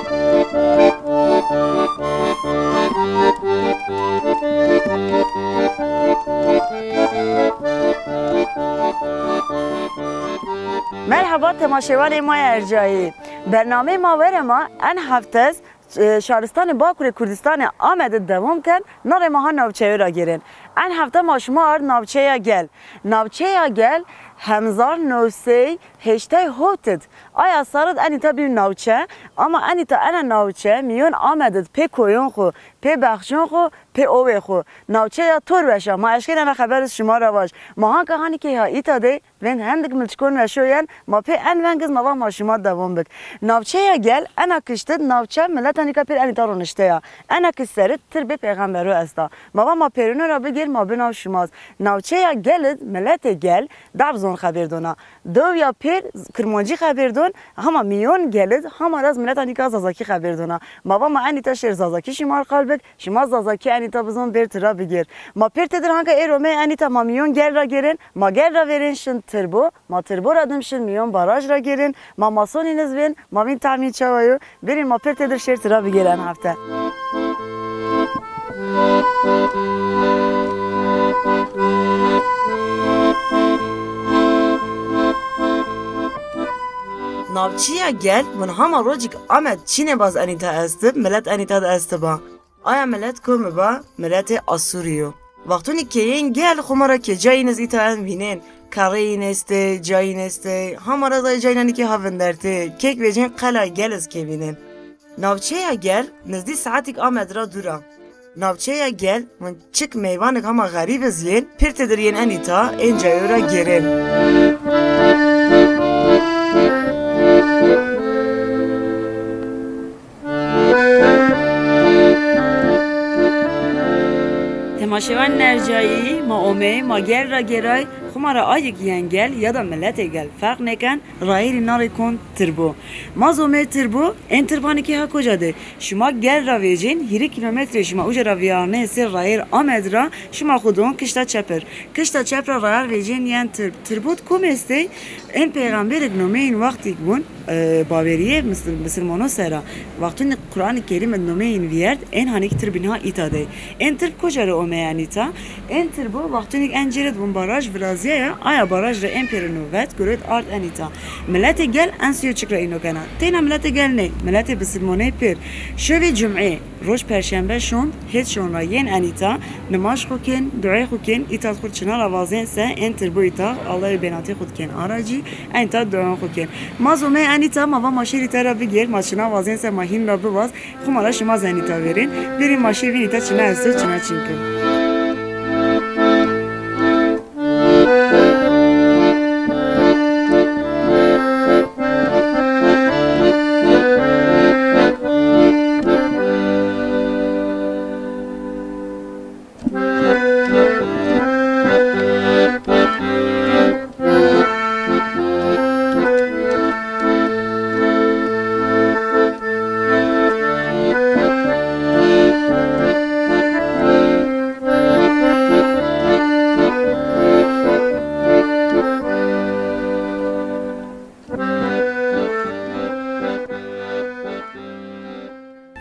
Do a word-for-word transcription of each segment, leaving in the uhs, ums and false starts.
Merheba temaşevanê ma yê ercayî. Bernameyê ma were ma en hefte, e, şaristanê Bakurê Kurdistanê Amedî dewam ken, na rê ma ha navçeyo ra gêrên. En hefte ma şima ard navçeya Gel. Navçeya Gel hezar new sey heştay hewt id. Aya serr id enîta bî navçe, ama enîta ena navçe mîyon Amed id pê koyon xwu, pê bexçon xwu, pê owê xwu. Navçeya Torweş a, ma eşkên ena xeber iz şima ra vaj. Ma hanka hanî key ha îta de, veng hendik milçikon ra şoyen, ma pê en veng iz ma va ma şima dewam bik. Navçeya Gel, ena kişt id navçe miletanîka pêr enîta ronişte ya. Ena kişt ser id tirbê pêxembero esta. Ma va ma pêrino ra bigêr ma binaw şima z. Navçeya Gel id miletê Gel dab zon xebêr dona. Dew ya pêr Kirmancî xebêr don, hama mîyon Gel id hama ra z miletanîka Zazakî xebêr dona. Ma va ma enîta şêr Zazakî şima r qal bik, şima Zazakî enîta bizon bêr tira bigêr. Ma pêr têdir hanka êr omey enîta ma mîyon Gel ra gêrên, ma Gel ra vêrên şin Tirbo, ma Tirbo ra dim şin mîyon baraj ra gêrên, ma masonîn iz vên, ma vîn tahmîn çawa yo, bêrîn ma pêr têdir şêr tira bigêr en hefte. Navçeya Gel, vun hama rocik Amed çînê baz enîta estib, milet enîta di estiba. Aya milet komi ba? Miletê Asûrî yo. Wextonî keyên Gel xwu ma ra kêcayîn iz îta en vînên, kerreyîn estê, cayîn estê, hama ra zayê cayînanî kê ha vindertê, kek vecên qela Gel iz kê vînên. Navçeya Gel nizdî saetîk Amed ra dûr a. Navçeya Gel, vun çik meyvanik hama xerîb iz yên, pêr têdir yên enîta ên cayo ra gêrên. Temaşevanên ercayî, ma omey, ma Gel ra gêray, xwu ma ra ayik yen Gel ya da miletê Gel ferq nêken, rayîrî na rê kon Tirbo. Ma zomey Tirbo, ên tirbanî kê ha koca de? Şima Gel ra vecên, hîrê kîlometre şima uca ra vîyarnê sê rayîr Amed ra, şima xwu don kişta çep ir. Kişta çep ra rayar vecên yen Tirb. Tirbo di kom estey? Ên peyxemberêk nomeyîn wextîk vun, e, bawerîyê misil-, misilmano ser a. Wextûnî Quranî Kerîm id nomeyîn vîyert, ên hanîk tirbîn ha îta dey. Ên tirb koca rê omey enîta? Ên tirbo wextûnîk en cêr id vun baraj virazîyaya, aya baraj ra ên pêrino vet, girot ard enîta. Miletê Gel en sîyo çik ra îno kena? Teyna miletê Gel ney, miletê bisilmoney pêr. Şewê cumî, roj perşembe şon, hêt şon ra yên enîta, nimaj xwu kên, duê xwu kên, îta xwu çina ra vazên se, ên tirbo îta, Allahê bênatê xwu kên aracî, enîta duon xwu kên. Ma zomey enîta, ma va ma şêr îta ra bigêr, ma çina vazên se, ma hîn ra bivaz, xwu ma ra şima z enîta vêrên, bêrîn ma şêr vîn îta çina esto, çina çin kin.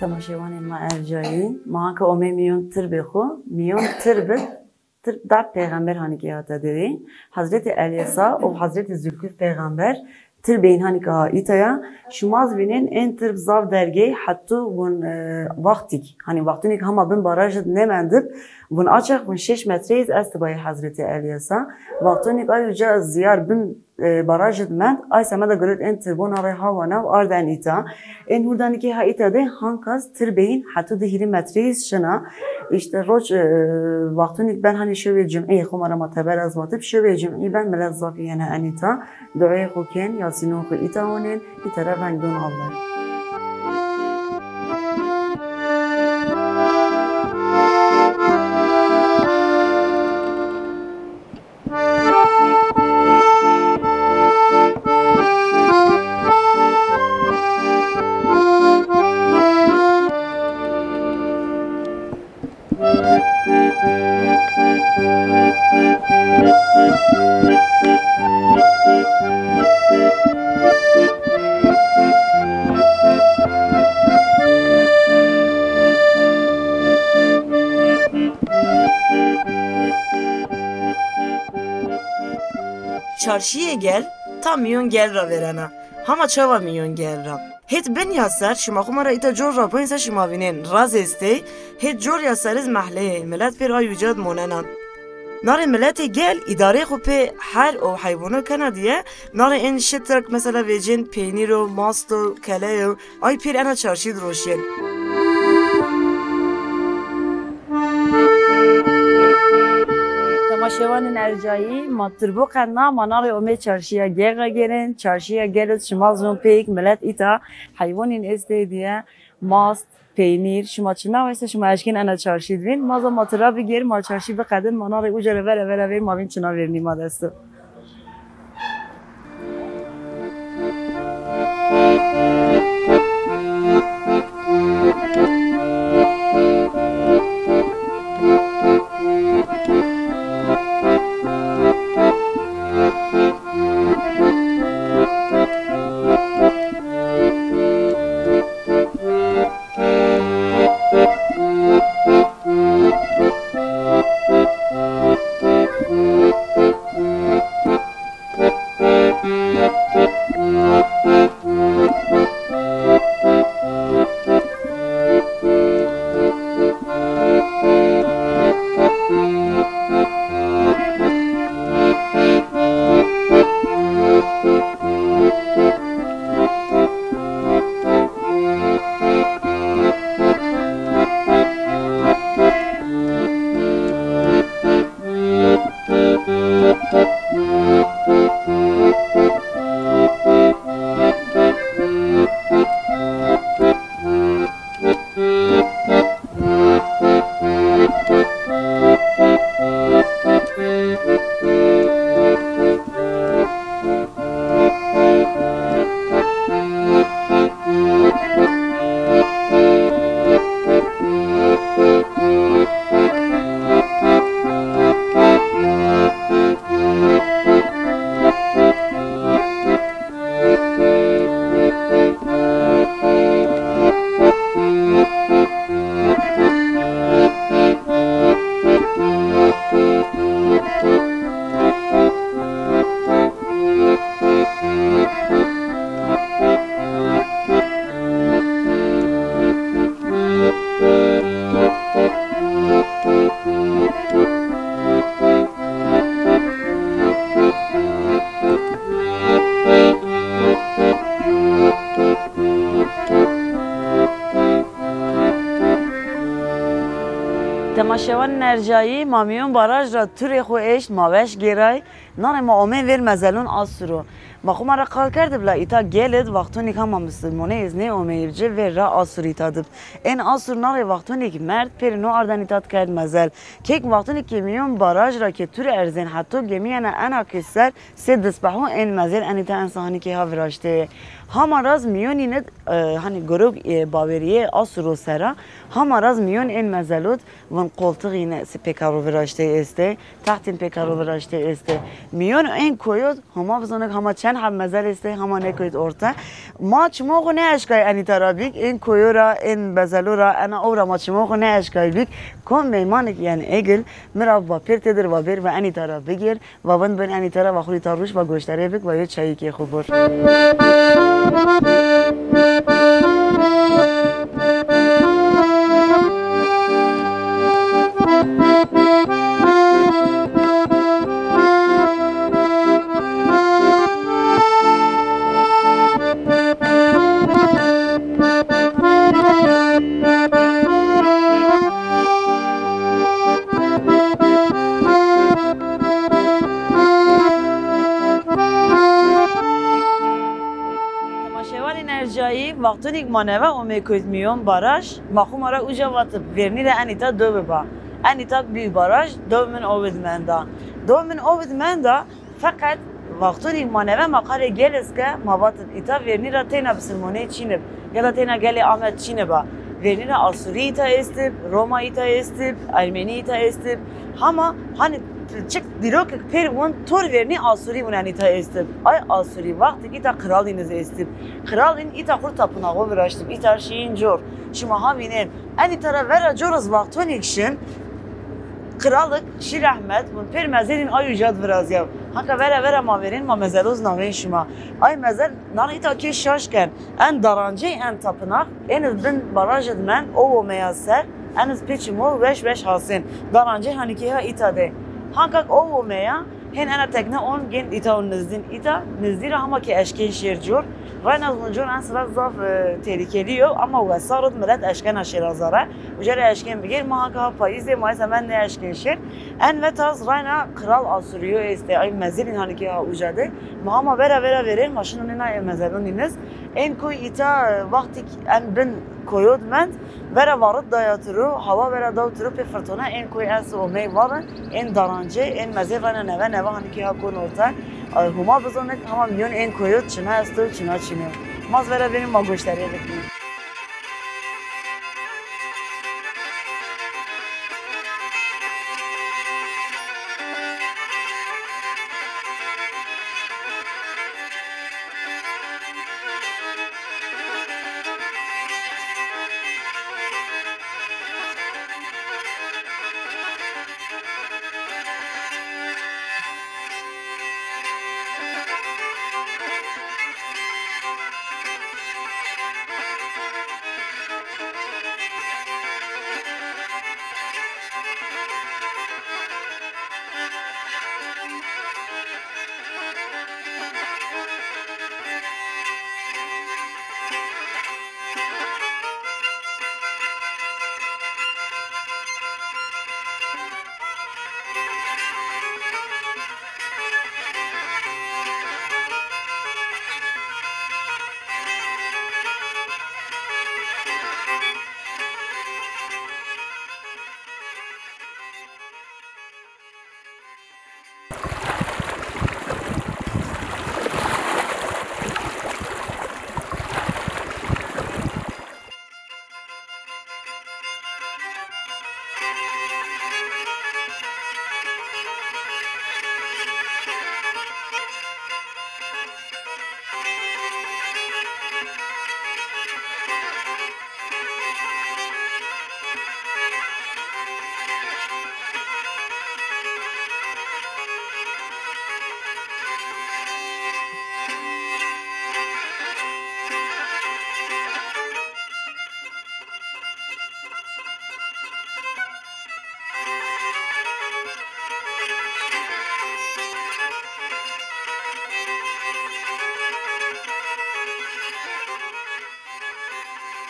Temaşevanên ma ercayî, ma anka omey mîyon tirbê xwu, mîyon tirb id, tirb da peyxember hanî kê hata dewê. Hezretî Elyesa û Hezretî Zulkuf peyxember tirbeyîn hanî ke ha îta ya. Şima z vînên ên tirb zaf dergey, hetû vun, e, wextîk, hanî wextûnîk hama bin baraj id nêmendib, vun açeq vun şeş metreyî z estibayî Hezretî Elyesa. Wextûnîk ay uca zîyar bin e, baraj id mend, ay semeda girot ên tirbona rê hawa nav ard en îta. Ên hurdanî kê ha îta de hankas tirbeyîn hetû di hîrê metreyî şina. Îşte roc, e, wextûnîk ben hanî şewê cumî, xwu ma ra ma teber ez vatib, şewê cumî ben milet zaf yena en îta. Duê xwu kên, yasînon xwu îta onên, îta ra veng don Allah. Çarşîyê gel, tam mîyon gel ra vêrena. Hama çawa mîyon gel ra? Hêt bin ya ser, şima xwu ma ra îta cor ra boyên se şima vînên, raz estê, hêt cor ya ser iz mehleyê, milet pêr ay uca di monenan. Narê miletê gel, îdareyê xwu pê her û heywono kena diye, narê ên şitirk mesela vecên peynîr o, mast o, kele yo, ay pêr ena çarşî di roşên. Temaşewanên ercayî, ma tirbo qe na, ma narê omê çarşîya gel ra gêrên. Çarşîya gel id şima zon pêk, milet îta heywonîn estê diye, mast, peynîr, şima çina weste şima eşkên ena çarşî di vîn. Ma zon ma tira bigêr, ma çarşî biqedin, ma narê uca ra vera vera vêr, ma vîn çina vêrnî ma dest o. Temaşewanên ercayî, ma mîyon baraj ra turê xwu eşt, ma weş gêray. Nanê ma omê vêr mezelon Asuro. Ma xwu ma ra qal kerdib la îta gel id wextonîk hama misilmonê iz nêomeyib ci vêr ra Asur îta dib. Ên Asur nanê wextonîk merd pêrî no arden îta dikerd mezel. Kek wextonîk ke mîyon baraj ra ke tur erzên heto gemîyena ena ke ser sê disbeho ên mezel enîta en sahanîkê ha viraştê. Hama raz mîyonîn id, e, hanî gorok, e, bawerîyê Asuro sera, hama raz mîyon ên mezelot vin qoltixîn pêkaro viraştê estê. Tahtîn pêkaro viraştê estê. Mîyon ên koyo hama vizonêk hama çend heb mezel estê, hama nêkoyêt orte. Ma çimo xwu nêeşkay enîta ra bîk, ên koyo ra, ên bezelo ra, ena o ra ma çimo xwu nêeşkay bîk. Kom meymanik yen egil, mi ra va pêr têdir va bêr va enîta ra bigêr, va bin bin enîta ra va xwu rî ta rûş va goştarê bik va yo çayîkê xwu bur. Temaşewanên ercayî, wextonîk ma neve omê kuyt mîyon baraj, ma xwu ma ra uca vatib, vernî ra enîta do biba. Enîta bî baraj, do min o id menda. Do min o id menda, feqet wextonîk ma neve ma qalê gel iz ke, ma vatib îta vernî ra teyna bisilmoney çînib, ya da teyna gelê Amed çîniba. Vernî ra Asûrî îta estib, Roma îta estib, Ermenî îta estib. Hama hanî çik dîrokik pêr vûn, tor vernî Asûrî vûnen îta estib. Ay Asûrî wextêk îta qiralîn iz estib. Qiralîn îta xwu rê tapinaxo viraştib, îta şîyîn cor. Şima ha vînên. Enîta ra vera cor iz wextonîk şin, qiralik şî rehmet, vûn pêr mezelîn ay uca di virazîya. Hanka vera vera ma verên ma mezeloz navên şima. Ay mezel nan îta kê şaş ken. En darancê en tapınak, en iz bin baraj id men, o omeya ser, en iz pêçim o weş weş hasên. Darancê hanikê ha îta de. Hankak o omeya, hên ena tekne on gên îta on nizdîn. Îta nizdî ra hama ke eşkên şêr cor. Rayna vun cor en sıra zaf, e, tehlikeli yo, ama wesar id milet eşkena şêr azare. Uca ra eşkên bigêr, ma hanka ha payîzê ma ise men nêeşkên şêr. En veta iz rayna Kral Asuriyo estê, ay mezilîn hanikê ha uca de. Ma hama vera vera verên, ma şino nêna ê mezelonîn iz. Ên koy îta, e, wextîk en bin koyod mend, vera varit daya tiro, hawa vera daw tiro, pê firtona ên koy en si omey vare, ên darancê, ên mezê rayna neve neve hanikê ha kon orte. E, Huma bizonê, hama mîyon ên koyod çina esto, çina çinê. Ma iz vera verên ma goştarîye bikîn.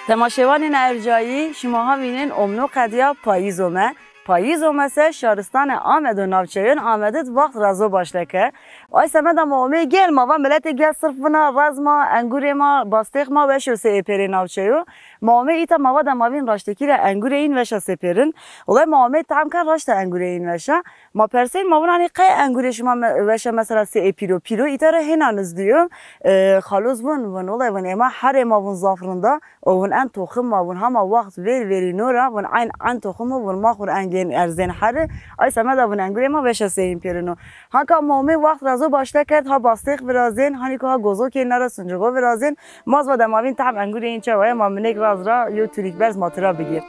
Temaşevanên ercayî, şima ha vînên Omno Qedîya Payîz ome. Payîz ome se şaristanê Amedo navçeyon Amedid waxt rezo başle ke. Ay semeda ma omê gel, ma va miletê gel sirf vina rez ma, engurê ma, bastêx ma weş o se ê pêrê navçeyo. Ma omê îta ma va de ma vîn raştekî ra engurê în weşa se pêrin. Olay ma omê tam ke raşta engurê în weşa. Ma persên ma vun hanî qey engurê şima me-, weşa mesela se ê pîro. Pîro îta ra hêna nizdî yo. E, xaloz vun, vun, olay vun, ema herê ma vun zaf rinda. O vun en toxim ma vun hama waxt vêr vêrîno ra vun eyn en toxim o vun ma xur en gên erzên heri. Ay semeda vun engurê ma weşa seyîn pêrino. Hanka ma omê waxt rezo başle kerd ha bastêx virazên, hanî ku ha gozokê nara sincixo virazên. Ma zva de ma vîn tam engurê în çewa ye, ma minêk raz ra yo turîk berz ma tira bigêr.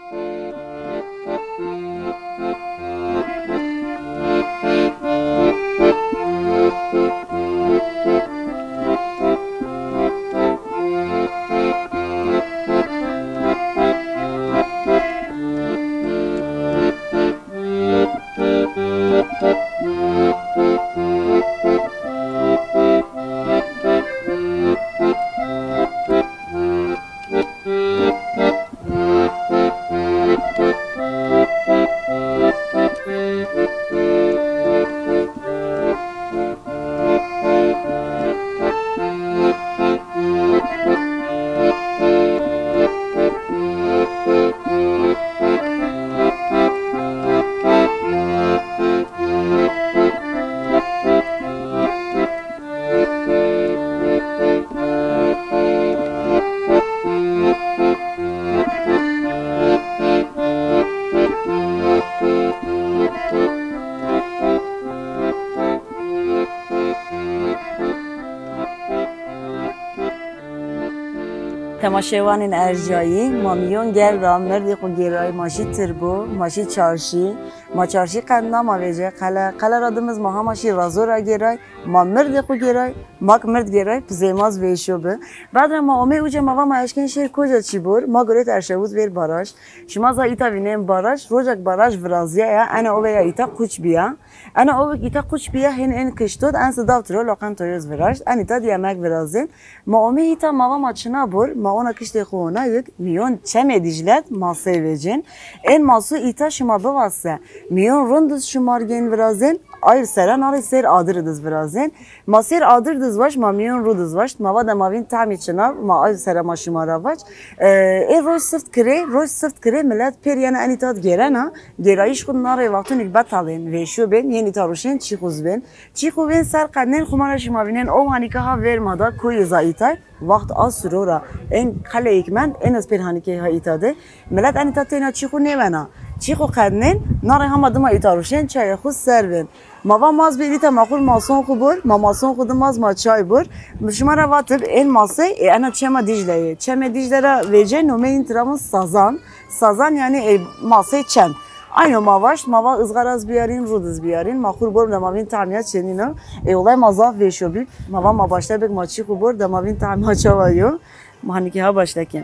Temaşevanên ercayî, ma mîyon gel ra merdê xo gêrayî, ma jî tir bo, ma jî çarşî. Ma çarşî qedna, ma vêcê qele. Qele ra dim iz ma hema şî razo ra gêray. Ma mirdê xwu gêray. Ma ki mird gêray, pizê ma zî vêşo bi. Bad ra ma omey uca, ma va ma eşkên şêr koca çî bor. Ma guret Erşewuz vêr baraj. Şima zî îta vînên baraj. Roja ki baraj virazîya ya, ena ove ya îta quç bîya. Ena ove ki îta quç bîya, hên ên kişto di, en zî daw tiro loqentoyo zî viraşt. En îta di yemek virazên. Ma omê îta, ma va ma çina bor, ma ona kiştê xo onay dik, mîyon çemê Dîcle di masey vecên. Ên maso îta şima bivase, mîyon rûn di zî şima rê gên virazên, ay sere narê sêr adir di zî virazên. Ma sêr adir di zî waşt, ma mîyon rû di zî waşt, ma va de ma vîn tamî çina, ma ay sere ma şima ra vac. E, ê roj sift kirê, roj sift kirê milet pêr yena en îta di gêrena, gêrayîş xwu di narê wextûnî ki betalên, vêşo bên, yên îta ruşên çî xwu zî bên. Çî xwu bên ser qednên, xwu ma ra şima vînên, o hanîke ha vêr ma da, koyê zî îtay. Waxt a suro ra ên qeleyê ki mend, ên ez pêr hanîkey ha îta de. Milet enî ta têna çî xwu nêwena. Çî xwu qednên, narê hema dima îta ruşên, çayê xwu ser bên. Ma va ma zî bêrî ta ma xwu mason xwu bor, ma mason xwu di ma zî ma çay bor. Mi şima ra vatib, ên masey, ê ena çema Dîcle yê. Çemê Dîcle ra vecê nomeyîn tira vûn sazan. Sazan yanî ê masey çem. Ayno ma vaşt, ma va ızgara zî biyarîn, rû di zî biyarîn. Ma xwu bor de ma vîn tamîya çenîn o. Ê olay ma zaf vêşo bî. Ma va ma başte bik ma çî xwu bor de ma vîn tamîya çawa yo. Ma hanîkê ha başte kên.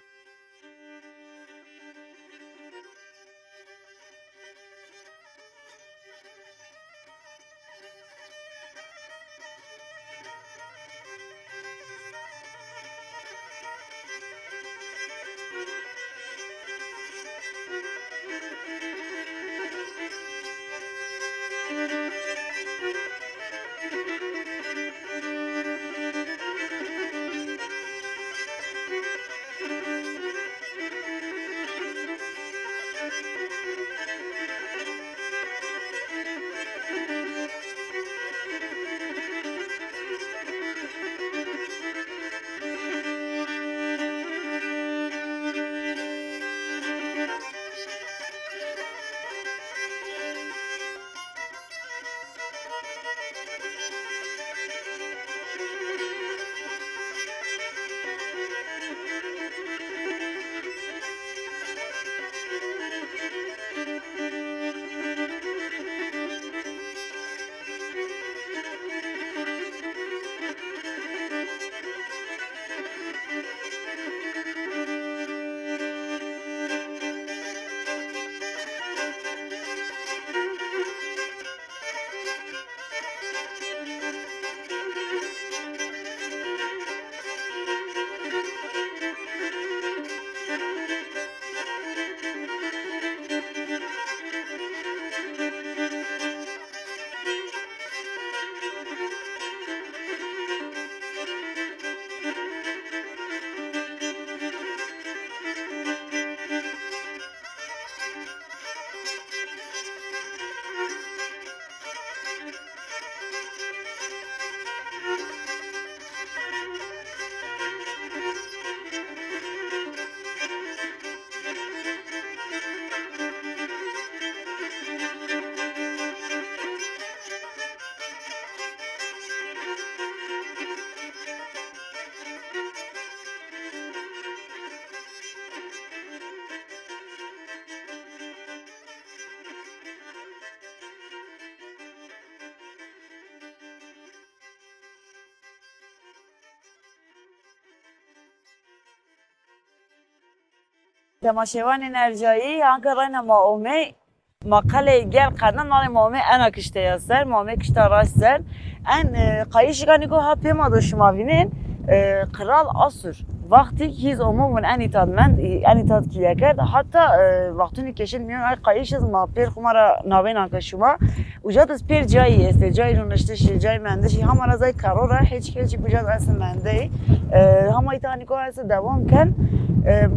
Temaşevanên ercayî, anka reyna ma omey, ma qeleyê Gerqedna, narê ma omey ena kişte ya ser, ma omey kişta raşt ser. En, e, qayîşîka nîko ha pê ma do şima vînên, e, Kral Asur. Wextî hîz omo vûn enî tad mend, enî tad kîye kerd. Heta, e, wextûnî ke şin mîyon ay qayîş iz ma pêr xwu ma ra nawên anka şima. Uca de pêr cayî estê, cayî rûniştişî, cayî mendişî, hema ra zay karo ra, heçik heçik uca de esin mendeyî. E, hema îta hanîko esin dewam ken. E,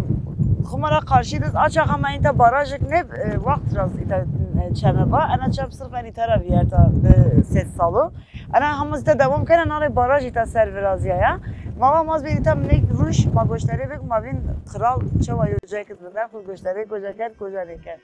xwu ma ra qarşî de aça hema înta barajik neb, e, wext ra îta, e, çeme ba. Ena çem sirf enî tera vîyerta, e, sed salo. Ena hema zî îta dewam kena, narê baraj îta ser virazîyaya. Ma va ma zî bê îta minek rûş, ma goştarê bik, ma vîn kral çawa yo cayê ki vinde, xwu goştarê koja kerd, koja nêkerd.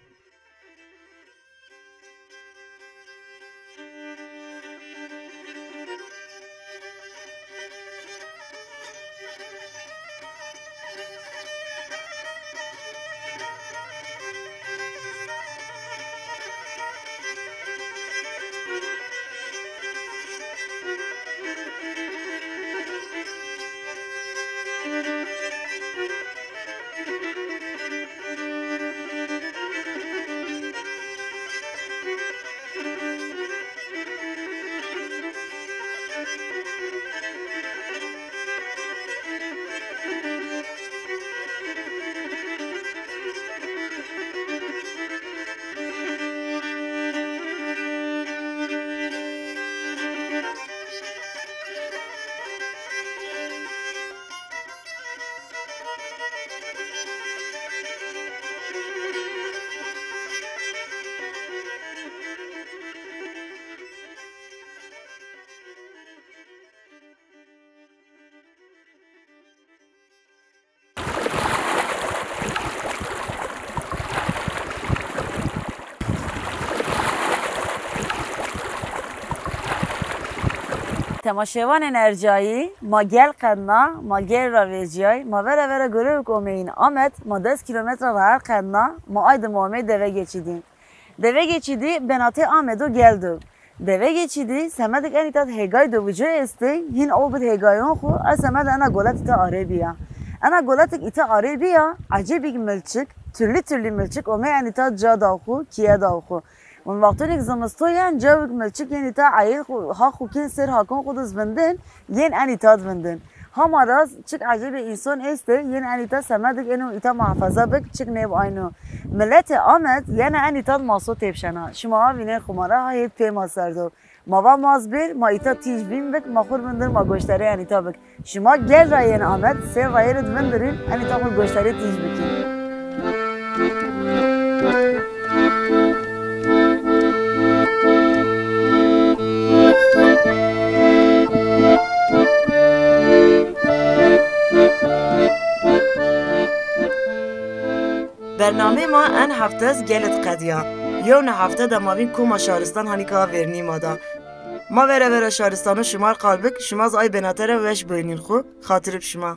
Temaşevanên ercayî, ma gel qedna, ma gel ra vecîyay, ma vera vera gorewik omeyîn Amed, ma des kîlometre rayer qedna, ma ay de ma omey Devegê Çîdî. Devegê Çîdî benatê Amed o gel do. Devegê Çîdî semedik en îta de hêgay do vico estê, hîn o bid hêgayon xwu, a semed ena golet îta arê bîya. Ena goletik îta arê bîya, ecêbik milçik, türlü türlü milçik omey en îta ca daw xwu, kîye daw xwu. Win wextonêk zimisto yen cawik milçik yen îta eyêl xwu, ha xwu kên sêr hakon xwu de vindin, yên en îta de vindin. Hama raz çik ecêbê înson estê, yên en îta semedik êno îta muhafaza bik, çik nêb ayno. Miletê Amed yena en îta de maso têpşena. Şima ha vînên xwu ma ra ha hêt pê ma ser do. Ma va ma zbêr, ma îta tîj bîn bik, ma xwu r vindir, ma goştarê en îta bik. Şima gel ra yên Amed, sêr rayêr id vindirîn, en îta xwu goştarê tîj bikîn. Bernamê ma en hefte ez gel id qedîya. Yewna hefte de ma vîn koma şaristan hanî ka vernî ma da. Ma vera vera şaristano şima r qal bik, şima zî ay benate ra weş boynîn xwu, xatirib şima.